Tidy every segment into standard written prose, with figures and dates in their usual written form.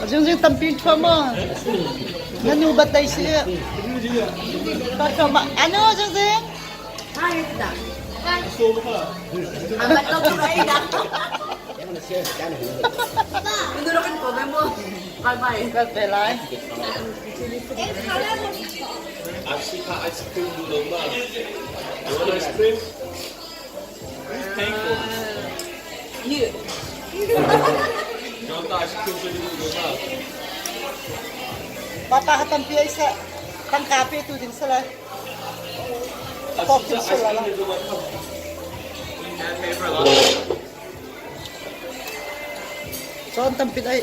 Zingzing tampi ṭhuam maw? Na nu birthday si. Ka ṭhuam ma? Anu Zingzing. Birthday lai. Ice cream duh lo ma? You want ice cream? Who's paying for this? You. You want the ice cream so duh lo ma? Papa ha tampi ai seh. Tangka pe tu ding sale. Pok ding sala la. Cawn tampi ai.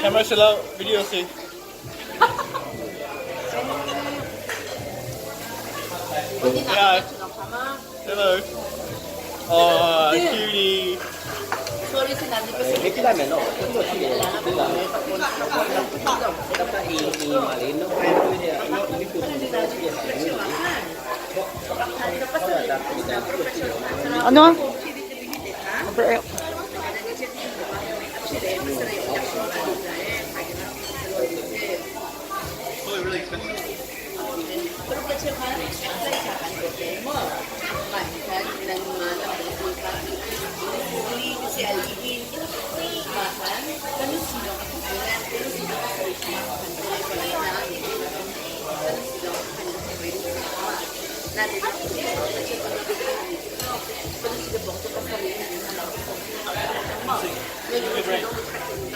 Camera sila video si. Yeah. Hello. Oh, cutie. Ano? Probably really expensive.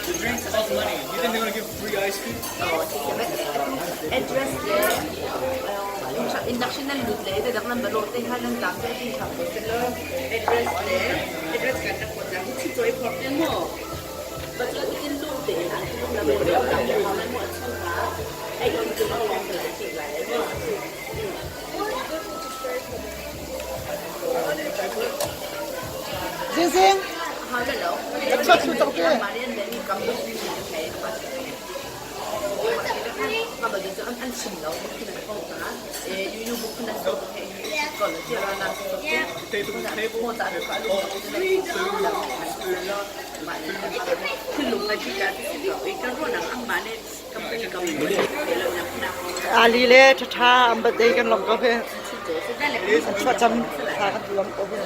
The drinks cost money. You think they're gonna give free ice cream? Address le induction nan lut le dak nan balo te kha nan tam te tin kham te lo address le address kan tak ko jang chi choi phor te mo ba chu tin lu te an tu la be lo ta ko man mo chu ka ai ko chu lo long la chi lai mo. Zing zing. Ka chuak chu tok te. Ali le ṭhaṭha an birthday kan lawmh ko hi. An chuahcam thla kan lawmh ko hi.